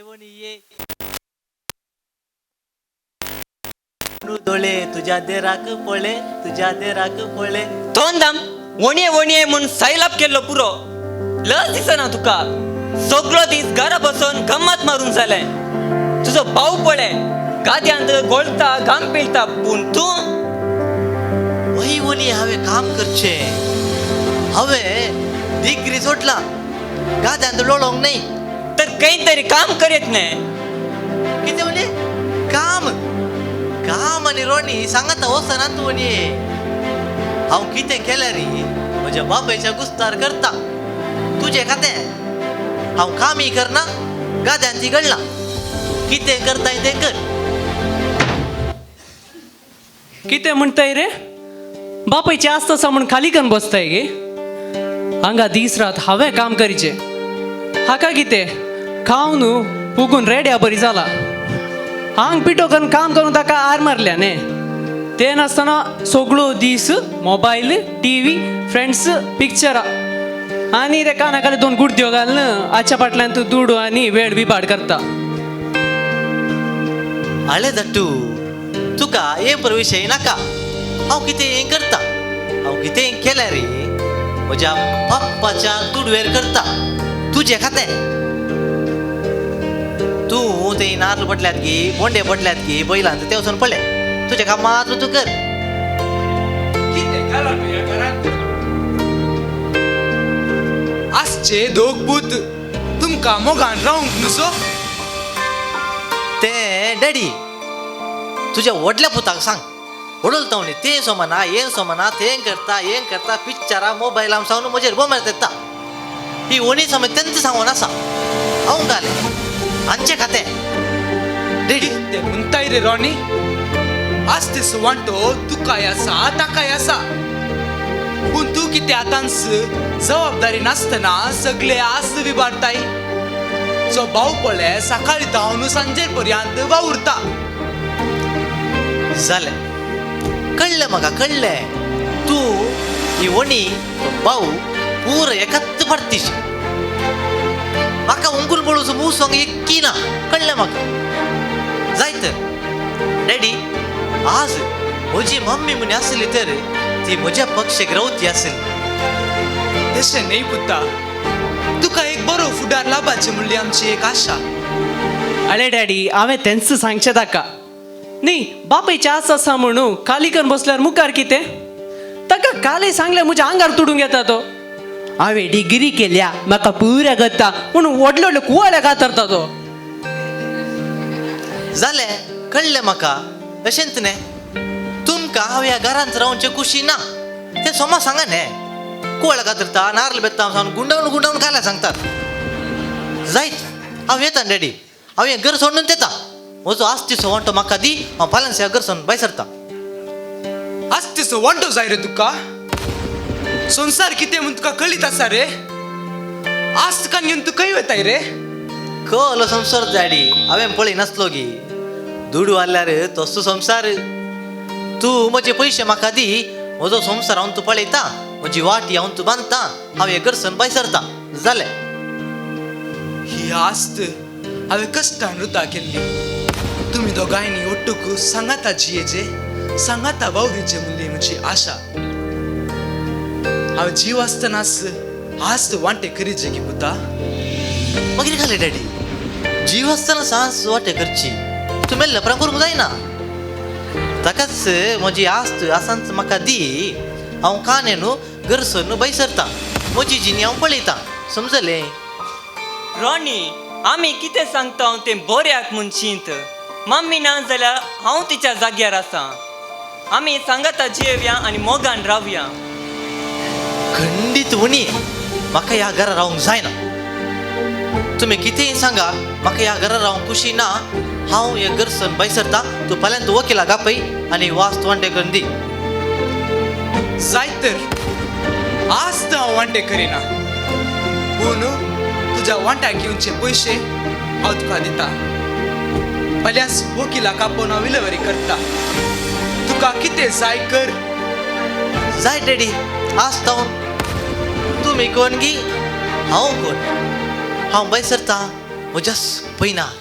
वणये दोळे तुज्या देराक पळे, तुज्या देराक पळे. तोंदाम वणये वणये म्हूण सायलाप केल्लो पुरो. लज दिसना तुका? सगळो दीस घरा बसून गम्मत मारून जालें. तुजो भाव पळय गाद्यांत गोळता घाम पिळटा, पूण तूं वही वणी हांवें काम करचें. हांवें डिग्री सोडला, गाद्यांत लोळोंक न्हय. तर खंय तरी काम करीत न्हय. कितें म्हणजे काम? काम आनी रोणी सांगाता वचना तूं वणये. हांव कितें केल्यार म्हज्या बापायच्या गुस्तार करता. तुजें खातें हांव कामय करना, गाद्यांत गळना. तूं कितें करताय तें कर. कितें म्हणटाय रे? बापायची आस्त आसा म्हूण खाली करून बसताय गे? हांगा दीस रात हांवें काम करीचें. हाका कितें खावन फुगून रेड्या बरी जाला. हांग पिठो करून काम करून ताका आर मारल्या न्ही. ते नासतना सगळो दीस मोबायल, टी व्ही, फ्रेंड्स, पिक्चरां आनी ते काना खाली दोन गुडद्यो घालून हाच्या फाटल्यान तूं दुडू आनी वेळ बिबाड करता. आळे धाट्टू, तुका हे विशय नाका. हांव कितें करता, हांव कितें केल्यार म्हज्या पप्पाच्या दुडवेर करता. तुजें खातें तूं ते नार्ल पडल्यात की बोंडे पडल्यात की बैलांत ते वचून पळय. तुजें काम मात्र तूं कर. कितें घाला ह्या घरांत? आसचे दोग पूत, तुमकां मोगान रावंक नुसो? ते डॅडी तुज्या व्हडल्या पुताक सांग, व्हडल न्ही तें सोमना हें सोमना, तें करता हें करता, पिक्चरां मोबायलां सावन म्हजेर बोमार येता. ही वणी समय तेंच सांगून आसा. हांव घालें हांचें खातें डॅडी. कितें म्हणटाय रे रॉनी? आसते सुवांटो तुकाय आसा ताकाय आसा, पूण तूं कितें आतांच जबाबदारी नासतना सगळे आस विबाडताय. जो भाव पळय सकाळी धांवन सांजे पर्यंत वावुरता. जालें, कळ्ळें म्हाका, कळ्ळें. तूं ही वणी भाव पूर एकाच पार्तीची. म्हाका उंकून पळोवचो मूसोंक एक ना. कळ्ळें म्हाका. जाय तर डॅडी, आज म्हजी मम्मी म्हणी आसली तर ती म्हज्या पक्षेक रावती आसली. तशें न्हय पुता, तुका एक बरो फुडार लाभाचें म्हणली आमची एक आशा. अरे डॅडी, हांवें तेंच सांगचें ताका न्ही. बापायची आस आसा म्हणून खाली करून बसल्यार मुखार कितें? ताका कालय सांगलें म्हज्या आंगार तुडूंक येता तो. हांवें डिग्री केल्या, म्हाका पुरा करता म्हणून व्हडले व्हडले कुवाळे कातरता तो. जालें, कळ्ळें म्हाका. अशेंच न्ही, तुमकां हांव ह्या घरांत रावचे खुशी ना तें सोमा सांगा न्ही. कुवाळ कातरता, नार्ल बेत्ता सांगून गुंडावन गुंडावन काल्या सांगतात. जायत, हांव येता डॅडी. हांव हें घर सोडून येता. म्हजो आस्तीचो वांटो म्हाका दी, हांव फाल्यांस ह्या घर सोडून भायर सरता. आसतेचो वांटो जाय रे तुका? संवसार कितें म्हूण तुका कळीत आसा रे? आस्त कान घेवन तूं खंय वताय रे? कलो संवसार डॅडी, हांवें पळय नासलो गी. दुडू आहल्यार तसो संवसार. तूं म्हजे पयशे म्हाका दी, म्हजो संवसार हांव तूं पळयता, म्हजी वाटी हांव तूं बांदता. हांव हें घर सोडून भायर सरता. जालें. ही आस्त हांवें कश्टान रुता केल्ली. तुमी दोगांयनी ओट्टूक सांगाता जियेचे, सांगाता वावरीचे म्हणली म्हजी आशा. हांव जीव आसतनाच आस्त वांटे करीचे की पुता. मागीर घालें डॅडी, जीव आसतना सांस वाटे करची. तूं मेल्ले उपरांत करूंक जायना. ताकाच म्हजी आस्त आसांच म्हाका दी. हांव कान न्हू घर सोडून भायर सरता. म्हजी जिणी हांव पळयता. समजलें? रॉनी, आमी कितें सांगता तें बऱ्याक म्हूण चिंत. मम्मी ना जाल्यार हांव तिच्या जाग्यार आसा. आमी सांगाता जियेवया आनी मोगान रावया. खंडीत वणी म्हाका ह्या घरा रावंक जायना. तुमी कितेंय सांगा, म्हाका ह्या घरा रावंक खुशी ना. हांव हें घर सोडून भायर सरता. तूं फाल्यां तूं वकिलाक आपय आनी वास्त वांटे करून दी. जाय तर, आस्त हांव वांटे करिना, पूण तुज्या वांट्याक घेवचे पयशे हांव तुका दिता. फाल्यांच वकिलाक आपोवन हांव विलेवारी करता. तुका कितें जाय कर. जाय डॅडी, आस्त हांव. तुमी कोण गी, हांव कोण? हांव भायर सरता. म्हज्याच पयनार.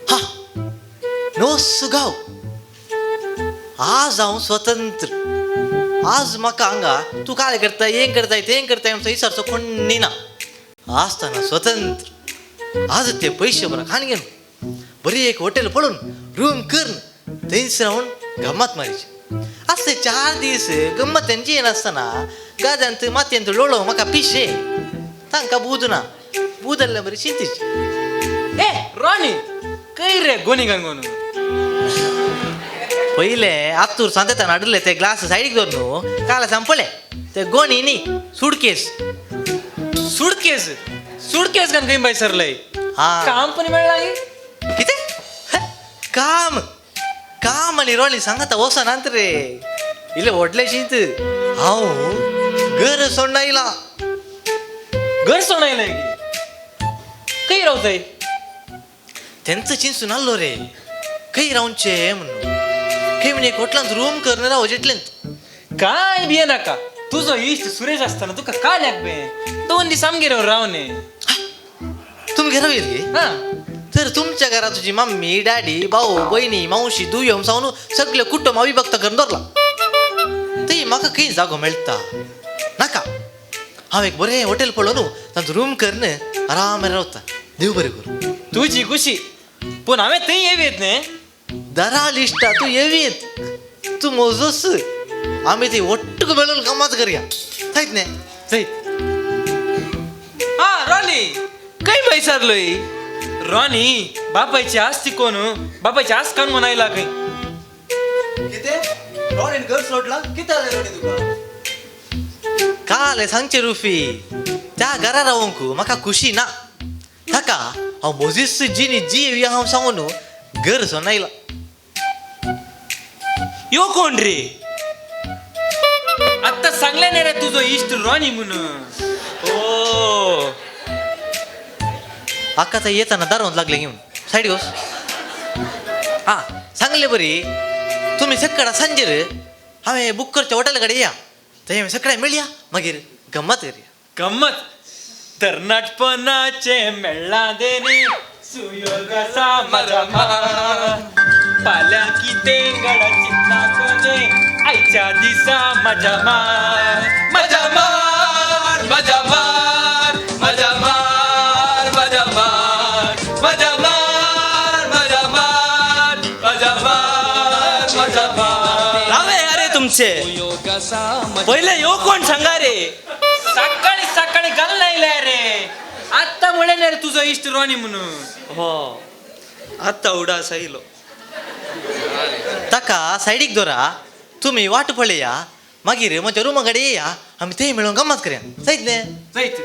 हा नोस गांव. आज हांव स्वतंत्र. आज म्हाका हांगा तूं काय करताय, हें करताय, तें करताय म्हणून विचारचो कोण ना. आसतना स्वतंत्र. आज ते पयशे बरो खाण घेवन बरी एक हॉटेल पळोवन रूम करून थंयच रावन गम्मत मारीची. आज ते 4 दीस गम्मत तेंची येनासतना गाद्यांत मातयेंत लोळो म्हाका पिशे. तांकां बूद ना, बूद बरी चिंतीची. ए रॉनी खंय रे गोनी घालून? पयले आत्तूर सांतेतान हाडिल्ले ते ग्लास सायडीक दवर न्हू. काल सांपळे ते गोणी न्ही, सुडकेस. सुडकेस? सुडकेस घालून खंय भायर सरलय? हा काम पण मेळ्ळा? कितें काम? काम आनी रोली सांगता वचनात रे. इल्लें व्हडलें शीत हांव घर सोडून आयलां. घर सोडून आयलाय की? खंय रावताय? तेंच चिंतून नासलो रे खंय रावचें म्हणून. खंय म्हणजे हॉटेलांत रूम करून रावचें इतलेंच. काय भिये नाका, तुजो इश्ट सुरेश आसतना तुका काल्याक बे 2 दीस आमगेर राव न्ही. तुमगेर रावयत गे? हा. तर तुमच्या घरा तुजी मम्मी, डॅडी, भाऊ, बहिणी, मावशी, दुय्यम सावन सगळे कुटुंब अविभक्त करून दवरला. थंय म्हाका खंय जागो मेळटा नाका. हांव एक बरें हॉटेल पळोवन तांचो रूम करून आराम रावता. देव बरें करूं. तुजी खुशी, पूण हांवें थंय येवयेत न्ही. दराल इश्टा तूं येवयेत, तूं म्हजोच. आमी थंय ಒಟ್ಟುಗು मेळून गम्मत करया. जायत न्ही? जायत. हा रॉनी खंय भायर सरलोय? रॉनी बापायची आस्ती कोण, बापायची आस कान म्हूण आयला खंय. कितें रॉनीन घर सोडला? कितें जालें रॉनी तुका? काल सांगचें रुफी, त्या घरा रावंक म्हाका खुशी ना. ताका हांव म्हजीच जिणी जी हांव सांगून घर सोडून आयला. यो कोण रे? आत्तां सांगलें न्ही रे तुजो इश्ट रॉनी म्हणून. ओ आका थंय येताना दारांत लागले घेवन सायड वस. हा सांगले बरी तुमी सकाळ सांजेर हांवें बूक करच्या हॉटेल कडेन या, थंय आमी सकाळी मेळया, मागीर गम्मत करया. गम्मत तरणाटपणाचे मेळ्ळा देणे सुयोगाचा मजा मार. पाल्या कितें गडा चिंतना कोणे आयच्या दिसा मजा मार. मजा मार, मजा मार, मजा मार, मजा मार, मजा मार, मजा मार, मजा मार, मजा मार. रावे अरे तुमचे पहिले यो कोण सांगा रे. सकाळी सकाळी घालून आयलाय रे. आत्ता म्हणलें न्ही रे तुजो इश्ट रॉनी म्हणून. हो आत्ता उडास आयलो. ताका सायडीक दवरा, तुमी वाट पळया, मागीर म्हज्या रुमा कडेन येया, आमी थंय मेळून गम्मत करया. जायत न्ही? जायत.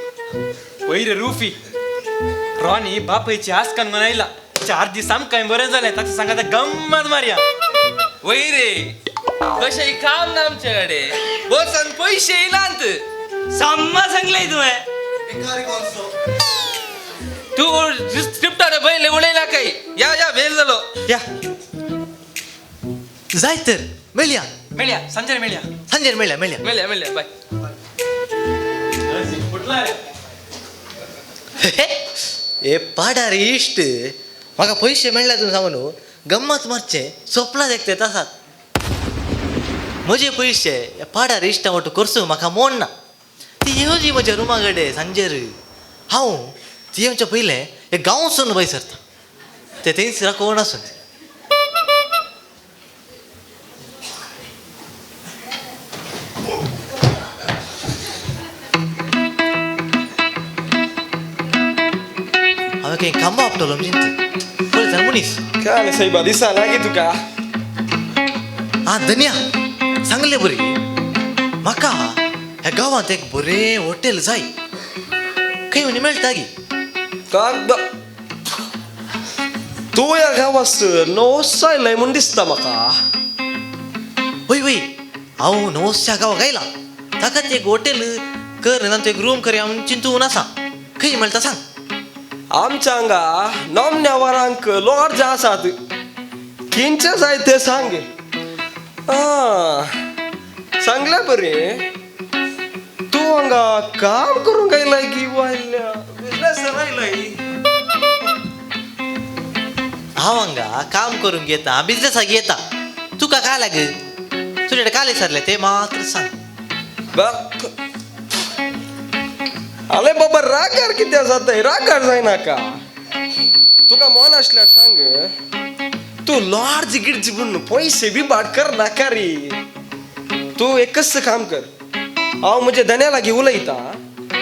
वयर रुफी रॉनी बापायची आसकान म्हण आयला. 4 दीस आमकां बरें जालें ताच्या सांगाता गम्मत मारया. वय रे तशें काम ना आमचे कडेन, बसान पयशे येयनात. साम्मा सांगलें तुवें. तूं स्क्रिप्टार पयलें उडयला काय? या या वेळ जालो या जायत तर मेळया. मेळया सांजेर मेळया. सांजेर मेळया. मेळया मेळया मेळया बाय. हे पाडार इश्ट म्हाका पयशे मेळ्ळ्या तुमी सांगून गम्मत मारचें सोपलां देखते तसात. म्हजे पयशे ह्या पाडार इश्टा वटू करसूं म्हाका मोड ना. ती येवजी म्हज्या रुमा कडेन सांजेर. हांव ती येवच्या पयलें हे गांव सोडून भायर सरता. ते थंयच कोण आसून. हांवें खंय खांबो आपटलो चिंत पळय जाण मनीस. काय साहेबा दिसा लागीं तुका? आं धन्या सांगलें बरी म्हाका ह्या गांवांत एक बरें हॉटेल जाय. खंय वनी मेळटा गी? कागद तूं ह्या गांवासर नवोच आयलाय म्हूण दिसता म्हाका. वय वय हांव नवोच्या गांवाक आयला. ताकाच एक हॉटेल कर ना एक रूम कर हांव चिंतून आसा. खंय मेळटा सांग. आमच्या हांगा नोमण्या वरांक लॉर्ज आसात. किंचे जाय ते सांग. आं, सांगल्या बरें. तूं हांगा काम करूंक आयलाय की वायल्या बिजनेस आयलाय? हांव हांगा काम करूंक येता, बिजनेसाक येता. तुका काय लाग? तुजे काले सरले ते मात्र सांग. आले बाबा, रागार कित्याक जाताय? रागार जायनाका. तुका मन आसल्यार सांग. तूं लॉर्ज गिर्ज म्हणून पयशे बी भाट कर नाका रे. तूं एकच काम कर, हांव म्हज्या धन्या लागीं उलयता,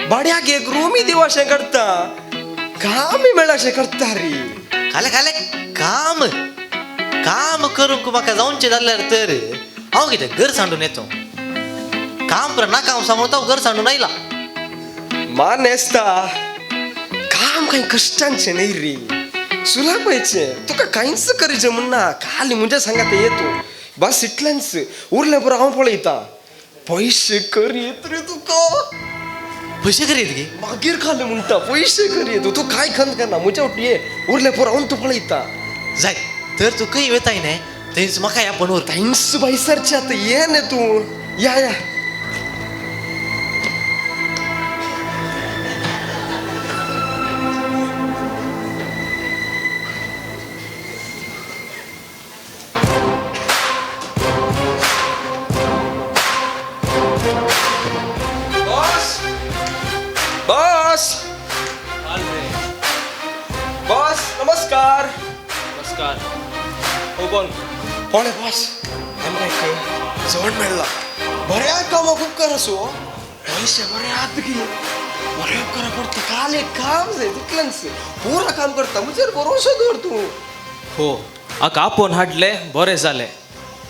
भाड्याक एक रुमी दिव अशें करता, कामय मेळ अशें करता रे. खाले खाले काम काम करूंक म्हाका जावचें जाल्यार तर हांव कितें घर सांडून येतो? काम पर नाका हांव सांगून हांव घर सांडून आयला. मानेस्ता, काम कांय कश्टांचें न्हय रे, सुलापायचें. तुका कांयच करचें म्हण ना, खाली म्हज्या सांगात ये तूं, बस इतलेंच. उरलें पुरो हांव पळयता. पयशे कर येत रे तुका. पयशे करीत गे? मागीर खाले म्हणटा पयशे कर येत. तूं कांय खंत करना, म्हज्या वटेन ये, उरलें पुरो हांव तूं पळयता. जाय तर तूं खंय वेताय न्ही थंयच म्हाका या पण व्हर. थंयच भायसरचें आतां, ये न्ही तूं, या या. बॉस, बॉस, बॉस, नमस्कार. नमस्कार. हो कोण? कोण बॉस? आमकां एक जण मेळ्ळा, बऱ्या कामाक उपकार आसो, पयशे बरे आत गे, बरे उपकार पडटा. काल एक काम जाय तितलेंच, पुरा काम करता, म्हजेर भरोसो दवर तूं. हो, हाका आपोवन हाडले बरें जालें.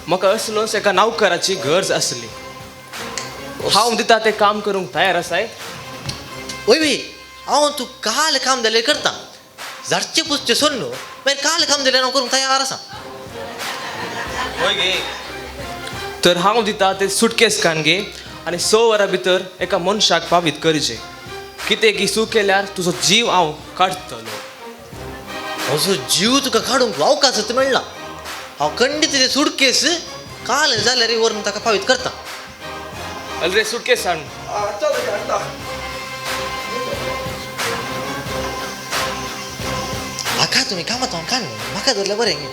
म्हाका असलोच एका नौकराची गरज आसली. हांव दिता तें काम करूंक तयार आसाय? वय वय, हांव तूं काल काम जाल्यार करता. झाडचें पुसचें सोडून मागीर काल काम जाल्यार हांव करूंक तयार आसा. हय गे. तर हांव दिता तें सुटकेस कान घे आनी 6 वरां भितर एका मनशाक पावीत करचें. कितें की चूक केल्यार तुजो जीव हांव काडटलो. म्हजो जीव तुका काडूंक अवकाश मेळ्ळा. हांव खंडीत ते सुटकेस काल जाल्यार व्हरून ताका पावीत करता. अल रे सुटकेस हाड. चल हाडटा. म्हाका तुमी कामात हांव काड न्हू, म्हाका धरल्यार बरें गे.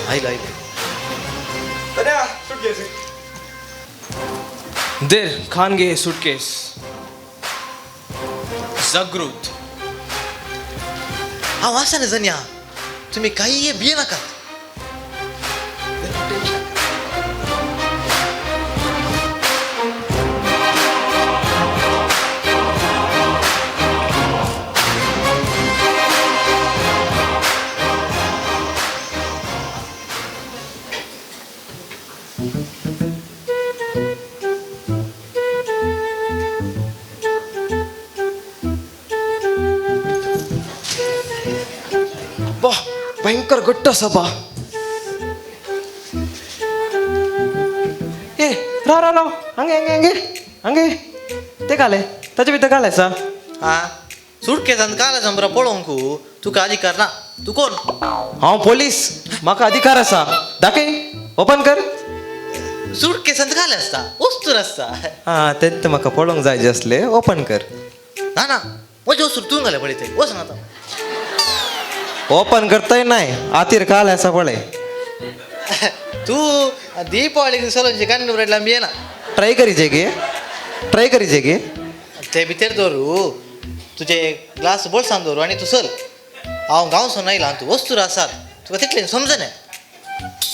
आयलो आयलो. धन्या, सुटकेस. देर खान घे सुटकेस. जागृत. हांव आसा न्ही जन्या, तुमी कांय भिये नाकात. भयंकर घट्ट आसा बा. ए राव राव राव, हांगे हांगे हांगे हांगे ते घाले, ताचे भितर घाल आसा. आं, सुटकेसान काल आसा बरो पळोवंक तुका अधिकार ना. तूं कोण? हांव पोलीस, म्हाका अधिकार आसा. दाखय, ओपन कर. सुटकेसान काल आसता, वस्तूर आसता. आं, तेंच म्हाका पळोवंक जाय जे आसले. ओपन कर. ना ना, म्हजें वस्तूर तूं घालें पळय थंय, वच आतां. ओपन करताय नाय, आतीर काल आसा पळय. तूं दीपावलीक सलोनचे कांड बरयला येना. ट्राय करीचे गे, ट्राय करीचे गे. ते भितर दवरू, तुजे ग्लास बोल्सान दवरू आनी तूं चल. हांव गांवसून आयला, तूं वस्तूर आसात, तुका तितलें समजना.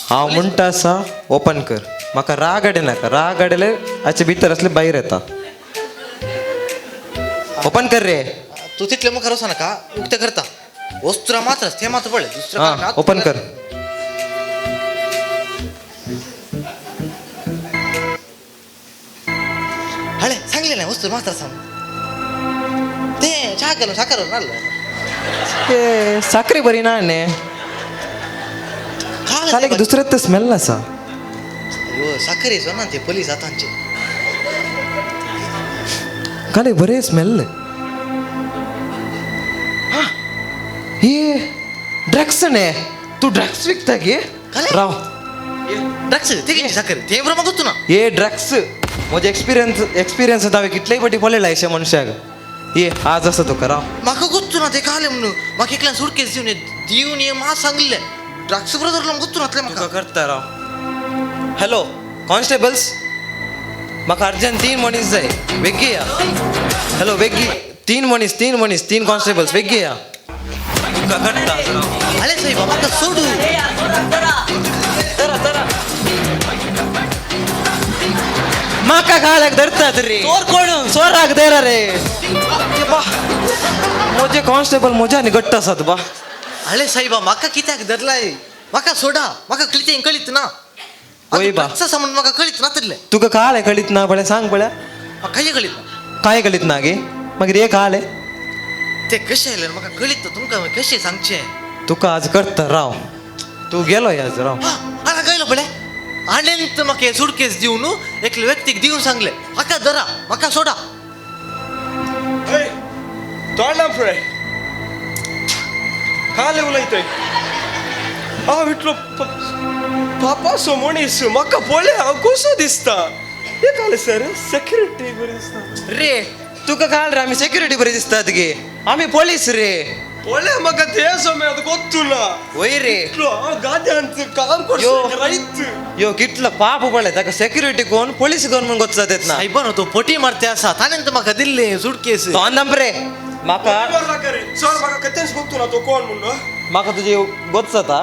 हांव म्हणटा आसा ओपन कर. म्हाका राग हाडे नाका, राग हाडले हाचे भितर आसले भायर येता. ओपन कर रे. तूं तितले मुखार वचो नाका, उक्तें करता. वस्तूरा मात्र ते मात्र पळय, दुसरें आं, काम ओपन कर. हळे सांगलें ना, वस्तू मात्र सांग. ते च्या घालून साकर नाल्ल. ते साखरे बरी ना न्ही. काल एक दुसरें ते स्मेल आसा. अयो, साखर ना ते पोलीस आतांचे. काले बरें स्मेल. हे ड्रग्स न्हे, तूं ड्रग्स विकता गे? राव. ड्रग्स ते कितें साकर ते बरोबर गोत्तु ना. हे ड्रग्स म्हजे एक्सपिरियन्स हांवें कितलेय पटी पळयला अशे मनशाक. ये आज आसा तुका राव. म्हाका गोत्तु ना ते काले म्हणून म्हाका एकल्यान सुटकेस दिवन दिवन ये मा सांगले ड्रग्स बरोबर गोत्तु नातले म्हाका. तुका करता राव. हॅलो कॉन्स्टेबल्स, म्हाका अर्जंट 3 मनीस जाय, बेगी या. हॅलो बेगी, 3 मनीस 3 मनीस 3 कॉन्स्टेबल्स बेगी या. तुका करता. अरे साहेब म्हाका सोडू. म्हाका खाल्याक धरतात रे. चोर कोण? चोराक धरा रे. बा म्हजे कॉन्स्टेबल म्हज्या आनी घट्ट आसात बा. अरे साहेबा म्हाका कित्याक धरलाय? म्हाका सोडा, म्हाका कळीत कळीत ना. वय बा. ड्रग्स आसा म्हणून म्हाका कळीत नातले. तुका कालें कळीत ना पळय, सांग पळय. म्हाका कांय कळीत ना. कांय कळीत ना गे? मागीर हे कालें ते कशें आयलें म्हाका कळीत ना, तुमकां कशें सांगचें? तुका आज करता राव, तूं गेलो आज राव. हांगा गेलो पळय आनी म्हाका सुटकेस दिवन एकले व्यक्तीक दिवन सांगले हाका धरा म्हाका सोडा. तोंडा पळय काले उलयतय. हांव इतलो पापासो मनीस, म्हाका पळय हांव कसो दिसता. हे काले सर सेक्युरिटी बरी दिसता रे. तुका काल रे आमी सेक्युरिटी बरी दिसतात गे? आमी पोलीस रे. पळय म्हाका ते समय आतां गोत्तु ना. वय रे. इतलो हांव गाद्यांत काम करता रायत. यो कितलो पाप पळय ताका, सेक्युरिटी कोण पोलीस कोण म्हूण गोत्ता तेत ना. साहेबान तो पटी मारते आसा ताणें तर म्हाका दिल्ले सुटकेस. तोंड रे म्हाका. सर म्हाका कतेंच गोत्तु ना तो कोण म्हणून. म्हाका तुजी गोत्सता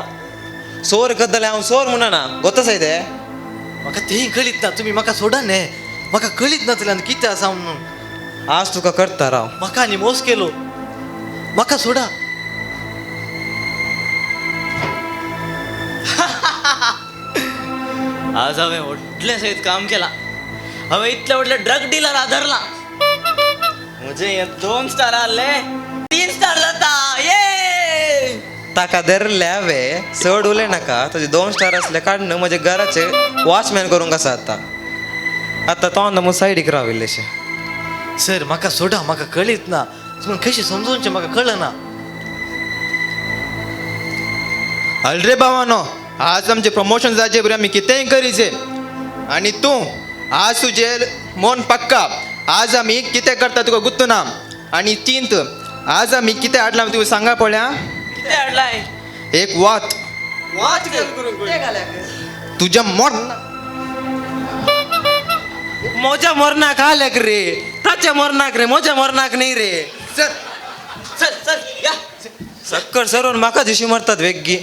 सोर करतले हांव सोर म्हणना गोत्तसाय ते. म्हाका तें कळीत ना, तुमी म्हाका सोडा न्हे. म्हाका कळीत नातलें आनी कितें आसा म्हणून. आज तुका करता राव. म्हाका आनी मोस केलो, म्हाका सोडा. आज हांवें व्हडलें सयत काम केलां. हांवें इतलें व्हडलें ड्रग डिलर आदरला. म्हजें हे 2 स्टार आहले 3 स्टार जाता. ये ताका धरले हांवें, चड उलय नाका. तुजे 2 स्टार आसले काडून म्हज्या घराचे वॉचमॅन करूंक आसा आतां. आतां तोंड म्हूण सायडीक राव इल्लेशें. सर म्हाका सोडा, म्हाका कळीत ना. तुमी कशें समजोवचें म्हाका कळना. अरे भावानो, आज आमचें प्रमोशन जावचे बरें आमी कितेंय करीचे. आनी तूं आज तुजें मन पक्का. आज आमी कितें करता तुका गुत्तू ना. आनी चिंत आज आमी कितें हाडलां तुका सांगा पळया. कितें हाडलाय? एक वात. वाच तुज्या मोट म्हज्या मरणाक आल्याक रे, ताच्या मरणाक रे, म्हज्या मरणाक न्ही रे. सर सर सर या. सक्कर सरून म्हाका दिशी मरतात वेग्गी.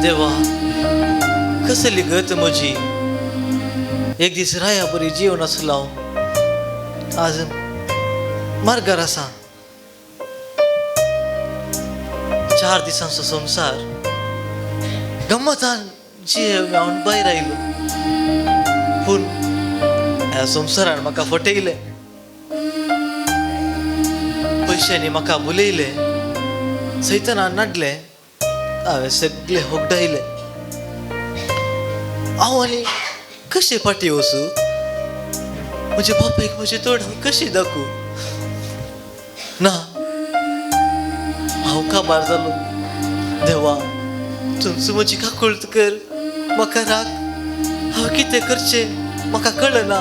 देवा कसली गत म्हजी. एक दीस राया बरी जीवन आसलो हांव, आज मार्गार आसा. 4 दिसांचो संवसार गम्मतान जीव हांव भायर आयलो, पूण ह्या संवसारान म्हाका फटयलें, पयशांनी म्हाका बुलयलें, सैतानान नाडलें, हांवें सगळें होगडायलें. हांव आनी कशें फाटीं वचूं? म्हज्या बापायक म्हजें तोंड हांव कशें दाखोवं? ना, हांव काबार जालो. देवा तुमचो म्हजी काकुळट कर, म्हाका राख. हांव कितें करचें म्हाका कळना.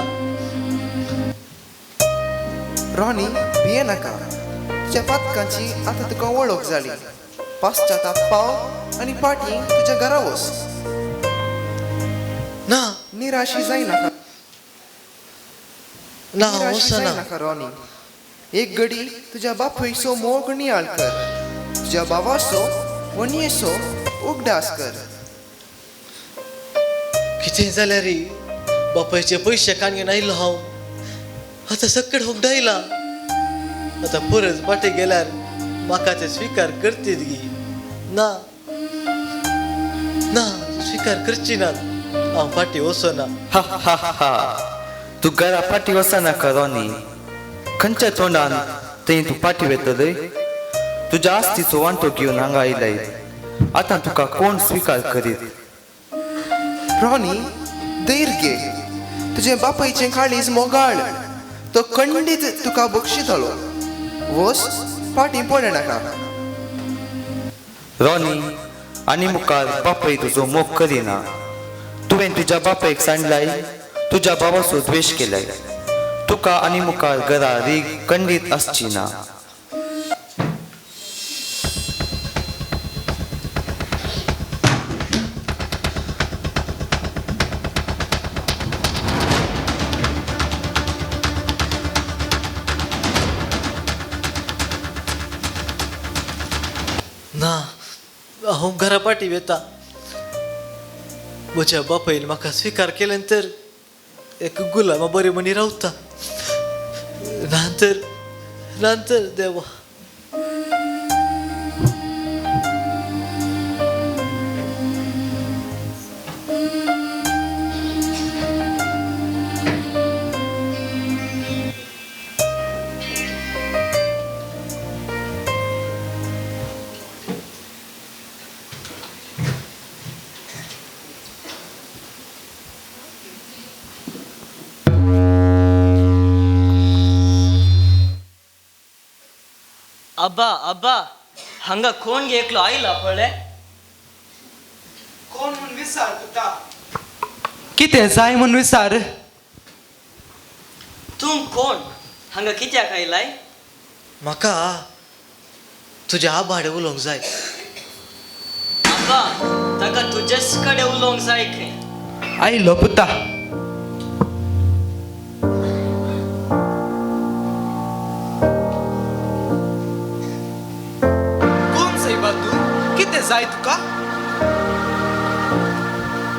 रॉनी भिये नाका, तुज्या पातकांची आतां तुका वळख जाली. पाश्चाताप पाव आनी पाटी तुज्या घरा वच. ना, निराशी जायनाका. ना, निराशी वचना. जायनाका रॉनी. एक घडी तुज्या बापूयचो मोग नियाळ कर, तुज्या भावाचो व्हनयेचो उगडास कर. कितें जाल्यार बापायचे पयशे काडून घेवन आयलो हांव. आतां सकड हुबडायला. आतां परत फाटीं गेल्यार म्हाका ते स्विकार करतीत गी? ना ना, स्विकार करची ना. हांव फाटीं वचना. हा हा हा, तूं घरा फाटीं वचनाका रॉनी. खंयच्या तोंडान थंय तूं फाटीं वेतलय? तुज्या आस्तीचो वांटो घेवन हांगा आयलाय, आतां तुका कोण स्विकार करीत? रॉनी, धैर्य घे. तुजें बापायचें काळीज मोगाळ, तो खंडीत तुका बक्षितलो. वस, फाटीं पडनाका. रॉनी, आनी मुखार बापाय तुजो मोग करिना. तुवें तुज्या बापायक सांडलाय, तुज्या बाबाचो द्वेश केलाय. तुका आनी मुखार घरा रीग खंडीत आसची ना. ना, हांव घरा फाटीं वेता. म्हज्या बापायन म्हाका स्विकार केलें तर एक गुलामा बरी म्हणी रावता. ना तर, ना तर देवा. अब्बा अब्बा, हांगा कोण गे एकलो आयला पळय. कोण म्हूण विचार पुता? कितें जाय म्हूण विचार? तूं कोण, हांगा कित्याक आयलाय? म्हाका तुज्या आबाडे उलोवंक जाय. अब्बा, ताका तुजेच कडेन उलोवंक जाय खंय. आयलो पुता. कोण सायबा तूं? कितें जाय तुका?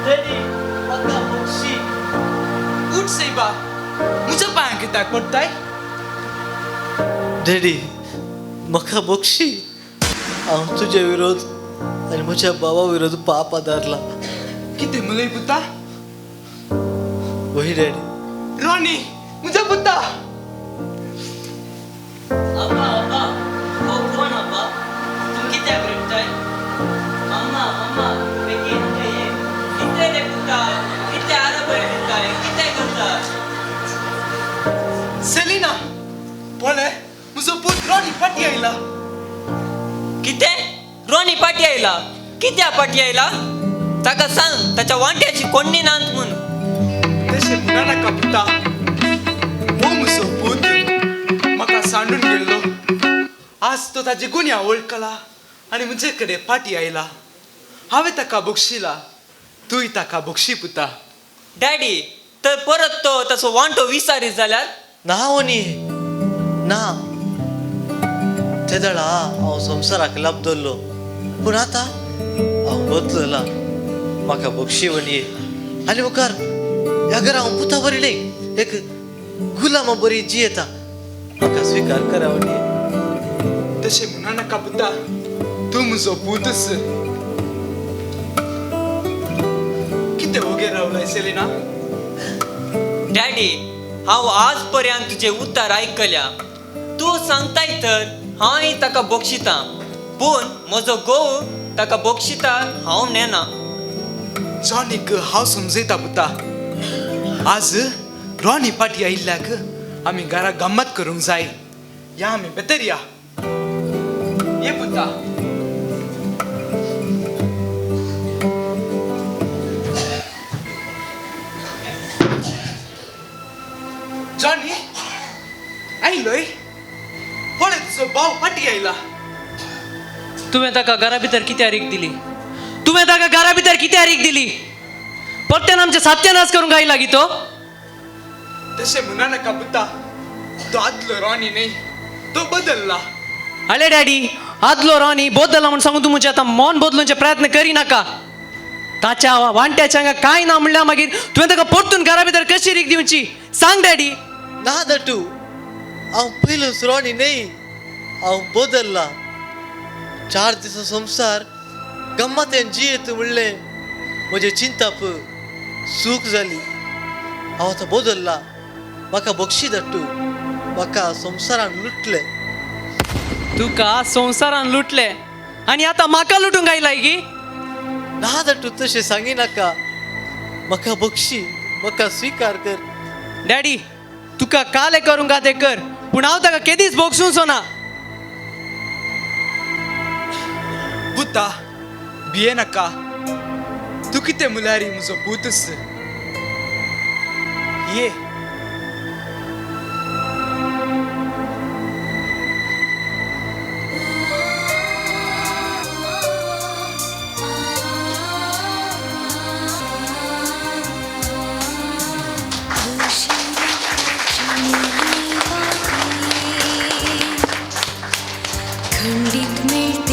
डॅडी, म्हाका बक्षी. उठ सायबा, म्हज्या पांयांक कित्याक पडटाय? डॅडी, म्हाका बक्षी. हांव तुजे विरोध आनी म्हज्या बाबा विरोध पाप आदारला. कितें मुलय पुता? वय डॅडी. रॉनी, म्हज्या पुता. अब्बा अब्बा, हो कोण अब्बा? तूं कित्याक रडटाय? मम्मा मम्मा, बेगीन हांगा ये. कितें रे पुता, कितें आराबय दिताय, कितें करता? सेलिना, पळय म्हजो पूत रॉनी फाटीं आयला. कितें? रॉनी फाटीं आयला? कित्याक फाटीं आयला? ताका सांग ताच्या वांट्याची कोण्णी नात म्हूण. तशें म्हणा नाका पुता. हो म्हजो पूत म्हाका सांडून गेल्लो. आज तो ताजे गुन्यांव वळखला आनी म्हजे कडेन फाटीं आयला. हांवें ताका बक्षिला, तूंय ताका बक्षी पुता. डॅडी, तर परत तो ताचो वांटो विचारीत जाल्यार? ना वनी, ना. तेदळा हांव संवसाराक लाबदल्लो, पूण आतां हांव बदलला. म्हाका बक्षी वनी. आनी मुखार ह्या घरा हांव पुता बरी न्हय, एक गुलामा बरी जियेता. म्हाका स्विकार करा वनी. तशें म्हणा नाका पुता, तूं म्हजो पूतच. कितें वगेर रावलाय सेलिना? डॅडी, हांव आज पर्यंत तुजें उतर आयकल्या. तूं सांगताय तर हांवय ताका बक्षिता, पूण म्हजो घोव ताका बक्षिता हांव नेना. जॉनीक हांव समजयता पुता. आज रॉनी फाटीं आयिल्ल्याक आमी घरा गम्मत करूंक जाय. या आमी भितर या. ये पुता. जॉनी आयलोय, पळय तुजो भाव फाटीं आयला. तुवें ताका घरा भितर कित्याक रीग दिली? तुवें ताका घरा भितर कित्याक रीग दिली? परत्यान आमचें सत्यानाश करूंक आयला गी तो? तशें म्हणा नाका पुता. तो आदलो रॉनी न्हय, तो बदल्ला. आले डॅडी, आदलो रॉनी बदल्ला म्हूण सांगून तूं म्हजें आतां मन बदलूंचे प्रयत्न करिनाका. ताच्या वांट्याच्या हांगा कांय ना म्हणल्यार मागीर तुवें ताका परतून घरा भितर कशी रीग दिवची? सांग डॅडी. ना दटू, हांव पयलूच रोणी न्हय, हांव बदल्ला. 4 दिसां संवसार गम्मतेन जियेत म्हणलें म्हजें चिंताप सूख जाली. हांव आतां बदल्ला. म्हाका बक्षी दट्टू, म्हाका संवसारान लुटलें. तुका संवसारान लुटले आनी आतां म्हाका लुटूंक आयलाय गी? ना दट्टू, तशें सांगिनाका. म्हाका बक्षी, म्हाका स्विकार कर. डॅडी, तुका कालें करूंक तें कर, पूण हांव ताका केदीच भोगसूंचो ना. पुता, भिये नाका. तूं कितें म्हणल्यार म्हजो पूतच. ये. खंडित मिळते.